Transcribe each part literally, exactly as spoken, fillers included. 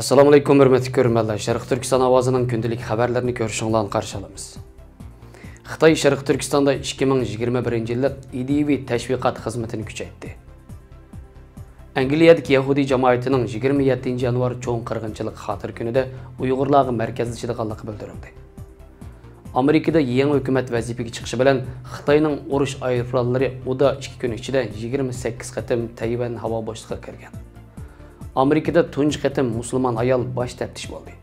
ئەسسالامۇئەلەيكۇم، ھۆرمەتلىك كۆرۈرمەنلەر. شەرقىي تۈركىستان ئاۋازىنىڭ كۈندىلىك خەۋەرلىرىنى كۆرۈشۈڭلارنى قارشى ئالىمىز. خىتاي شەرقىي تۈركىستاندا ئىككى مىڭ يىگىرمە بىرىنچى يىللىق ئىدىيىۋى تەشۋىقات خىزمىتىنى كۈچەيتتى. ئەنگلىيەدىكى يەھۇدىي جامائىتىنىڭ يىگىرمە يەتتىنچى يانۋار چوڭ قىرغىنچىلىق خاتىرە كۈنىدە ئۇيغۇرلارغا مەركەزلىشىدىغانلىقى بىلدۈرۈلدى. ئامېرىكىدا يېڭى ھۆكۈمەت ۋەزىپىگە چىقىشى بىلەن خىتاينىڭ ئۇرۇش ئايروپىلانلىرى ئۇدا ئىككى كۈن ئىچىدە يىگىرمە سەككىز قېتىم تەيۋەن ھاۋا بوشلۇقىغا كىرگەن. ئامېرىكىدا تۇنجى قېتىم مۇسۇلمان ئايال باش تەپتىش بولدى.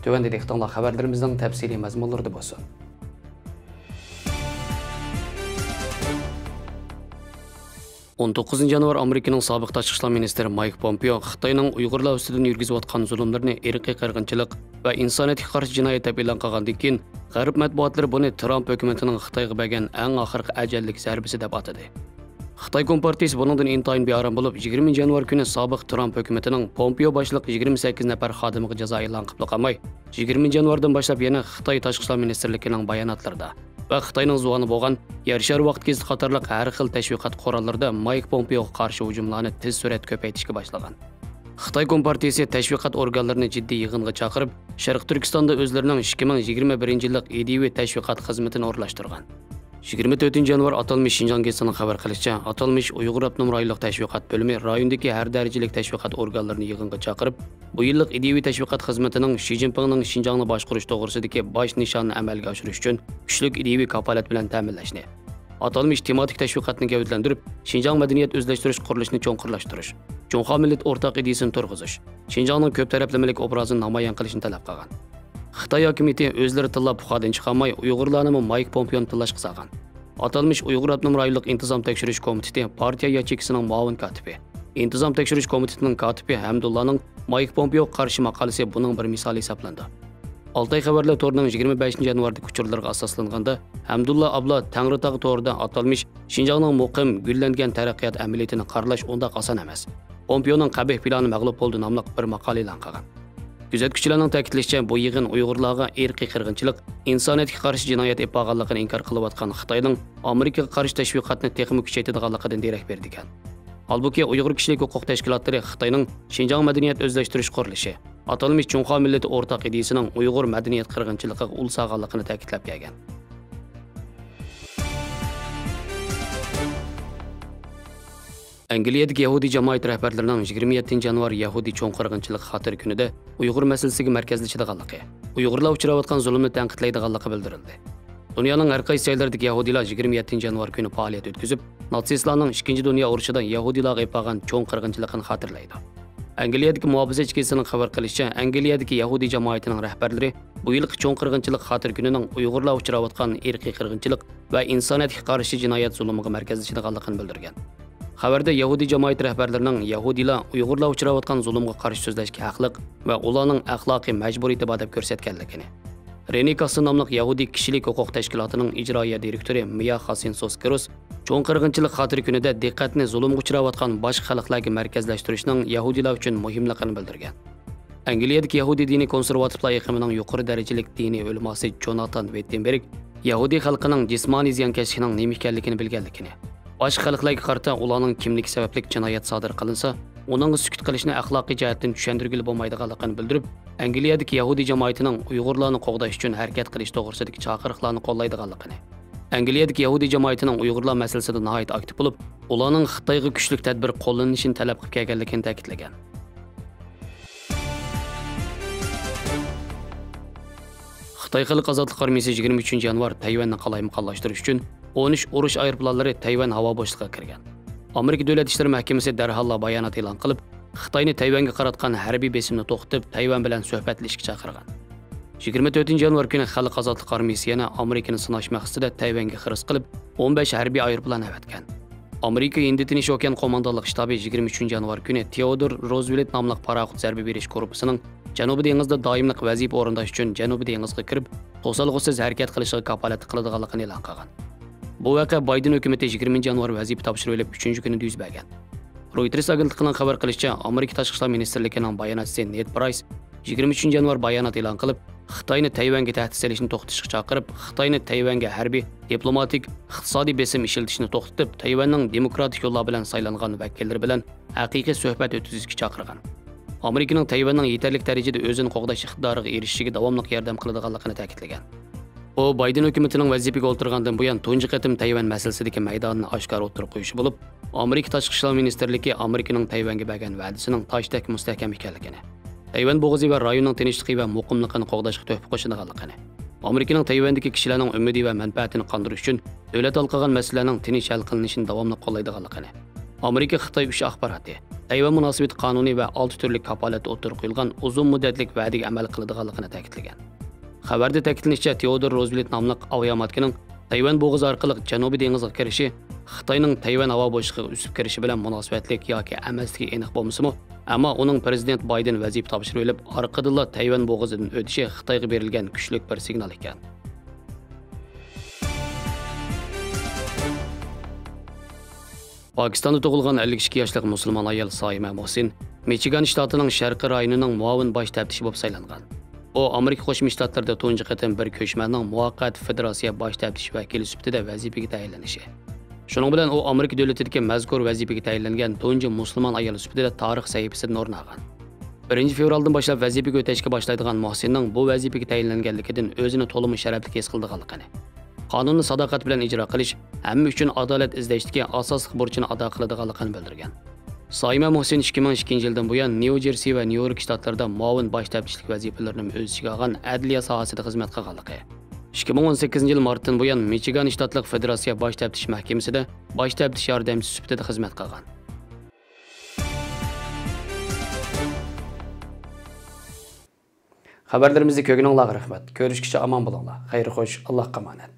تۆۋەندە دىققىتىڭلار خەۋەرلىرىمىزنىڭ تەپسىلىي مەزمۇنلىرىدا بولسۇن. ئون توققۇزىنچى يانۋار ئامېرىكىنىڭ سابىق تاشقى ئىشلار مىنىستىرى مايك پومپېئو خىتاينىڭ ئۇيغۇرلار ئۈستىدىن يۈرگۈزۈۋاتقان زۇلۇملىرىنى ئىرقىي قىرغىنچىلىق ۋە ئىنسانىيەتكە قارشى جىنايەت دەپ ئېلان قىلغاندىن كېيىن، غەرب مەتبۇئاتلىرى بۇنى ترامپ ھۆكۈمىتىنىڭ خىتايغا بەرگەن ئەڭ ئاخىرقى ئەجەللىك زەربىسى دەپ ئاتىدى. خىتاي كومپارتىيىسى بۇنىڭدىن ئىنتايىن بىئارام بولۇپ، يىگىرمىنچى يانۋار كۈنى سابىق ترامپ ھۆكۈمىتىنىڭ پومپېئو باشلىق يىگىرمە سەككىز نەپەر خادىمىغا جازا ئېلان قىلىپلا قالماي، يىگىرمىنچى يانۋاردىن باشلاپ يەنە خىتاي تاشقى ئىشلار مىنىستىرلىكىنىڭ باياناتلىرىدا ۋە خىتاينىڭ زۇۋانى بولغان يەر شارى ۋاقىت گېزىتى قاتارلىق ھەر خىل تەشۋىقات قوراللىرىدا مايك پومپېئوغا قارشى ھۇجۇملارنى تېز سۈرئەتتە كۆپەيتىشكە باشلىغان. خىتاي كومپارتىيىسى تەشۋىقات ئورگانلىرىنى جىددىي يىغىنغا چاقىرىپ، شەرقىي تۈركىستاندا ئۆزلىرىنىڭ ئىككى مىڭ يىگىرمە بىرىنچى يىللىق ئىدىيىۋى تەشۋىقات خىزمىتىنى ئورۇنلاشتۇرغان. يىگىرمە تۆتىنچى يانۋار ئاتالمىش شىنجاڭ گېزىتىنىڭ خەۋەر قىلىشىچە، ئاتالمىش ئۇيغۇر ئاپتونوم رايونلۇق تەشۋىقات بۆلۈمى رايوندىكى ھەر دەرىجىلىك تەشۋىقات ئورگانلىرىنى يىغىنغا چاقىرىپ، بۇ يىللىق ئىدىيىۋى تەشۋىقات خىزمىتىنىڭ شى جىنپىڭنىڭ شىنجاڭنى باشقۇرۇش توغرىسىدىكى باش نىشانىنى ئەمەلگە ئاشۇرۇش ئۈچۈن كۈچلۈك ئىدىيىۋى كاپالەت بىلەن تەمىنلەشنى، ئاتالمىش تېماتىك تەشۋىقاتنى گەۋدىلەندۈرۈپ، شىنجاڭ مەدەنىيەت ئۆزلەشتۈرۈش قۇرۇلۇشىنى چوڭقۇرلاشتۇرۇش، جۇڭخۇا مىللىتى ئورتاق ئىدىيىسىنى تۇرغۇزۇش، شىنجاڭنىڭ كۆپ تەرەپلىمىلىك ئوبرازىنى نامايان قىلىشنى تەلەپ قىلغان. خىتاي ھاكىمىيىتى ئۆزلىرى تىللاپ پۇخادىن چىقارماي، ئۇيغۇرلارنىمۇ مايك پومپېئونى تىللاشقا سالغان. ئاتالمىش ئۇيغۇر ئاپتونوم رايونلۇق ئىنتىزام تەكشۈرۈش كومىتېتى پارتىيە ياچېيكىسىنىڭ مۇئاۋىن كاتىپى، ئىنتىزام تەكشۈرۈش كومىتېتىنىڭ كاتىپى ھەمدۇللانىڭ مايك پومپېئوغا قارشى ماقالىسى بۇنىڭ بىر مىسالى ھېسابلىنىدۇ. ئالتاي خەۋەرلەر تورىنىڭ يىگىرمە بەشىنچى يانۋاردىكى ئۇچۇرلىرىغا ئاساسلانغاندا، ھەمدۇللا ئابلا تەڭرىتاغ تورىدا ئاتالمىش شىنجاڭنىڭ مۇقىم، گۈللەنگەن تەرەققىيات ئەمەلىيىتىنى قارىلاش ئۇنداق ئاسان ئەمەس. پومپېئونىڭ قەبىھ پىلانى مەغلۇپ بولدى ناملىق بىر ماقالە ئېلان قىلغان. كۆزەتكۈچىلەرنىڭ تەكىتلىشىچە، بۇ يىغىن ئۇيغۇرلارغا ئىرقىي قىرغىنچىلىق، ئىنسانىيەتكە قارشى جىنايەت ئېلىپ بارغانلىقىنى ئىنكار قىلىۋاتقان خىتاينىڭ ئامېرىكىغا قارشى تەشۋىقاتنى تېخىمۇ كۈچەيتىدىغانلىقىدىن دېرەك بېرىدىكەن. ھالبۇكى، ئۇيغۇر كىشىلىك ھوقۇق تەشكىلاتلىرى خىتاينىڭ شىنجاڭ مەدەنىيەت ئۆزلەشتۈرۈش قۇرۇلۇشى، ئاتالمىش جۇڭخۇا مىللىتى ئورتاق ئىدىيىسىنىڭ ئۇيغۇر مەدەنىيەت قىرغىنچىلىقىغا ئۇل سالغانلىقىنى تەكىتلەپ كەلگەن. ئەنگلىيەدىكى يەھۇدىي جامائەت رەھبەرلىرىنىڭ يىگىرمە يەتتىنچى يانۋار يەھۇدىي چوڭ قىرغىنچىلىق خاتىرە كۈنىدە ئۇيغۇر مەسىلىسىگە مەركەزلىشىدىغانلىقى، ئۇيغۇرلار ئۇچراۋاتقان زۇلۇمنى تەنقىدلەيدىغانلىقى بىلدۈرۈلدى. دۇنيانىڭ ھەر قايسى جايلىرىدىكى يەھۇدىيلار يىگىرمە يەتتىنچى يانۋار كۈنى پائالىيەت ئۆتكۈزۈپ، ناتسىستلارنىڭ ئىككىنچى دۇنيا ئۇرۇشىدا يەھۇدىيلارغا ئېلىپ بارغان چوڭ قىرغىنچىلىقىنى خاتىرىلەيدۇ. ئەنگلىيەدىكى مۇھاپىزەتچى گېزىتىنىڭ خەۋەر قىلىشىچە، ئەنگلىيەدىكى يەھۇدىي جامائىتىنىڭ رەھبەرلىرى بۇ يىلقى چوڭ قىرغىنچىلىق خاتىرە كۈنىنىڭ ئۇيغۇرلار ئۇچراۋاتقان ئىرقىي قىرغىنچىلىق ۋە ئىنسانىيەتكە قارشى جىنايەت زۇلۇمىغا مەركەزلىشىدىغانلىقىنى بىلدۈرگەن. خەۋەردە يەھۇدىي جامائەت رەھبەرلىرىنىڭ يەھۇدىيلار ئۇيغۇرلار ئۇچراۋاتقان زۇلۇمغا قارشى سۆزلەشكە ھەقلىق ۋە ئۇلارنىڭ ئەخلاقىي مەجبۇرىيىتى بار دەپ كۆرسەتكەنلىكىنى، رېنى كاسسېن ناملىق يەھۇدىي كىشىلىك ھوقۇق تەشكىلاتىنىڭ ئىجرائىيە دىرېكتورى مىيا خاسىنسوس كروس چوڭ قىرغىنچىلىق خاتىرە كۈنىدە دىققەتنى زۇلۇمغا ئۇچراۋاتقان باشقا خەلقلەرگە مەركەزلەشتۈرۈشنىڭ يەھۇدىيلار ئۈچۈن مۇھىملىقىنى بىلدۈرگەن. ئەنگلىيەدىكى يەھۇدىي دىنىي كونسېرۋاتىپلار ئېقىمىنىڭ يۇقىرى دەرىجىلىك دىنىي ئۆلىماسى جوناتان ۋىتتېنبېرگ يەھۇدىي خەلقىنىڭ جىسمانىي زىيانكەشلىكىنىڭ نېمە ئىكەنلىكىنى بىلگەنلىكىنى، باشقا خەلقلەرگە قارىتا ئۇلارنىڭ كىملىكى سەۋەبلىك جىنايەت سادىر قىلىنسا، ئۇنىڭغا سۈكۈت قىلىشنى ئەخلاقىي جەھەتتىن چۈشەندۈرگىلى بولمايدىغانلىقىنى بىلدۈرۈپ، ئەنگلىيەدىكى يەھۇدىي جامائىتىنىڭ ئۇيغۇرلارنى قوغداش ئۈچۈن ھەرىكەت قىلىش توغرىسىدىكى چاقىرىقلارنى قوللايدىغانلىقىنى، ئەنگلىيەدىكى يەھۇدىي جامائىتىنىڭ ئۇيغۇرلار مەسىلىسىدە ناھايىتى ئاكتىپ بولۇپ، ئۇلارنىڭ خىتايغا كۈچلۈك تەدبىر قوللىنىشىنى تەلەپ قىلىپ كەلگەنلىكىنى تەكىتلىگەن. خىتاي خەلق ئازادلىق ئارمىيىسى يىگىرمە ئۈچىنچى يانۋار تەيۋەننى قالايمىقانلاشتۇرۇش ئۈچۈن ئون ئۈچ ئۇرۇش ئايروپىلانلىرى تەيۋەن ھاۋا بوشلۇقىغا كىرگەن. ئامېرىكا دۆلەت ئىشلىرى مەھكىمىسى دەرھاللا بايانات ئېلان قىلىپ، خىتاينى تەيۋەنگە قاراتقان ھەربىي بېسىمنى توختىتىپ، تەيۋەن بىلەن سۆھبەتلىشىشكە چاقىرغان. يىگىرمە تۆتىنچى يانۋار كۈنى خەلق ئازادلىق ئارمىيىسى يەنە ئامېرىكىنى سىناش مەقسىتىدە تەيۋەنگە خىرىس قىلىپ، ئون بەش ھەربىي ئايروپىلان ئەۋەتكەن. ئامېرىكا ھىندى تىنچ ئوكيان قوماندانلىق شتابى يىگىرمە ئۈچىنچى يانۋار كۈنى تېئودور روزۋېلت ناملىق پاراخوت زەربە بېرىش گۇرۇپپىسىنىڭ جەنۇبىي دېڭىزدا دائىملىق ۋەزىپە ئورۇنداش ئۈچۈن جەنۇبىي دېڭىزغا كىرىپ، توسالغۇسىز ھەرىكەت قىلىشىغا كاپالەتلىك قىلىدىغانلىقىنى ئېلان قىلغان. بۇ ۋەقە بايدېن ھۆكۈمىتى يىگىرمىنچى يانۋار ۋەزىپە تاپشۇرۇۋېلىپ ئۈچىنچى كۈنىدە يۈز بەرگەن. رويتېرس ئاگېنتلىقىنىڭ خەۋەر قىلىشىچە، ئامېرىكا تاشقى ئىشلار مىنىستىرلىكىنىڭ باياناتچىسى نېد پرايس يىگىرمە ئۈچىنچى يانۋار بايانات ئېلان قىلىپ، خىتاينى تەيۋەنگە تەھدىت سېلىشنى توختىتىشقا چاقىرىپ، خىتاينى تەيۋەنگە ھەربىي، دىپلوماتىك، ئىقتىسادىي بېسىم ئىشلىتىشنى توختىتىپ، تەيۋەننىڭ دېموكراتىك يوللار بىلەن سايلانغان ۋەكىللىرى بىلەن ھەقىقىي سۆھبەت ئۆتكۈزۈشكە چاقىرغان. ئامېرىكىنىڭ تەيۋەننىڭ يېتەرلىك دەرىجىدە ئۆزىنى قوغداش ئىقتىدارىغا ئېرىشىشىگە داۋاملىق ياردەم قىلىدىغانلىقىنى تەكىتلىگەن. ئۇ بايدېن ھۆكۈمىتىنىڭ ۋەزىپىگە ئولتۇرغاندىن بۇيان تۇنجى قېتىم تەيۋەن مەسىلىسىدىكى مەيدانىنى ئاشكارا ئوتتۇرىغا قويۇشى بولۇپ، ئامېرىكا تاشقى ئىشلار مىنىستىرلىكى ئامېرىكىنىڭ تەيۋەنگە بەرگەن ۋەدىسىنىڭ تاشتەك مۇستەھكەم ئىكەنلىكىنى، تەيۋەن بوغۇزى ۋە رايوننىڭ تىنچلىقى ۋە مۇقىملىقىنى قوغداشقا تۆھپە قوشىدىغانلىقىنى، ئامېرىكىنىڭ تەيۋەندىكى كىشىلەرنىڭ ئۈمىدى ۋە مەنپەئەتىنى قاندۇرۇش ئۈچۈن دۆلەت ھال قىلغان مەسىلىلەرنىڭ تىنچ ھەل قىلىنىشىنى داۋاملىق قوللايدىغانلىقىنى، ئامېرىكا خىتاي ئۈچ ئاخباراتى، تەيۋەن مۇناسىۋىتى قانۇنى ۋە ئالتە تۈرلۈك كاپالەتتە ئوتتۇرىغا قويۇلغان ئۇزۇن مۇددەتلىك ۋەدىگە ئەمەل قىلىدىغانلىقىنى تەكىتلىگەن. خەۋەردە تەكىتلىنىشىچە، تېئودور روزۋېلت ناملىق ئاۋىئاماتكىنىڭ تەيۋەن بوغۇزى ئارقىلىق جەنۇبىي دېڭىزغا كىرىشى خىتاينىڭ تەيۋەن ھاۋا بوشلۇقىغا ئۈزۈپ كىرىشى بىلەن مۇناسىۋەتلىك ياكى ئەمەسلىكى ئېنىق بولمىسىمۇ، ئەمما ئۇنىڭ پىرېزىدېنت بايدېن ۋەزىپە تاپشۇرۇۋېلىپ، ئارقىدىنلا تەيۋەن بوغۇزىدىن ئۆتۈشى خىتايغا بېرىلگەن كۈچلۈك بىر سىگنال ئىكەن. پاكىستاندا تۇغۇلغان ئەللىك ئىككى ياشلىق مۇسۇلمان ئايال سائىمە مۇھسىن مىچىگان شتاتىنىڭ شەرقىي رايونىنىڭ مۇئاۋىن باش تەپتىشى بولۇپ سايلانغان. ئۇ ئامېرىكا قوشما شتاتلىرىدا تۇنجى قېتىم بىر كۆچمەننىڭ مۇۋەققەت فېدېراتسىيە باش تەپتىش ۋەكىلى سۈپىتىدە ۋەزىپىگە تەيىنلىنىشى. شۇنىڭ بىلەن ئۇ ئامېرىكا دۆلىتىدىكى مەزكۇر ۋەزىپىگە تەيىنلەنگەن تۇنجى مۇسۇلمان ئايال سۈپىتىدە تارىخ سەھىپىسىدىن ئورۇن ئالغان. بىرىنچى فېۋرالدىن باشلاپ ۋەزىپىگە ئۆتەشكە باشلايدىغان مۇھسىننىڭ بۇ ۋەزىپىگە تەيىنلەنگەنلىكىدىن ئۆزىنى تولىمۇ شەرەپلىك ھېس قىلىدىغانلىقىنى، قانۇننى ساداقەت بىلەن ئىجرا قىلىش، ھەممە ئۈچۈن ئادالەت ئىزدەشتىكى ئاساسلىق بۇرچىنى ئادا قىلىدىغانلىقىنى بىلدۈرگەن. سائىمە مۇھسىن ئىككى مىڭ ئىككىنچى يىلدىن بۇيان نيۇ جېرسى ۋە نيۇ يورك شتاتلىرىدا مۇئاۋىن باش تەپتىشلىك ۋەزىپىلىرىنى ئۆز ئىچىگە ئالغان ئەدلىيە ساھەسىدە خىزمەت قىلغانلىقى، ئىككى مىڭ ئون سەككىزىنچى يىل مارتتىن بۇيان مىچىگان شتاتلىق فېدېراتسىيە باش تەپتىش مەھكىمىسىدە باش تەپتىش ياردەمچىسى سۈپىتىدە خىزمەت قىلغان. خەۋەرلىرىمىزنى كۆرگىنىڭلارغا رەھمەت. كۆرۈشكىچە ئامان بولۇڭلار. خەير خوش، ئاللاھقا ئامانەت.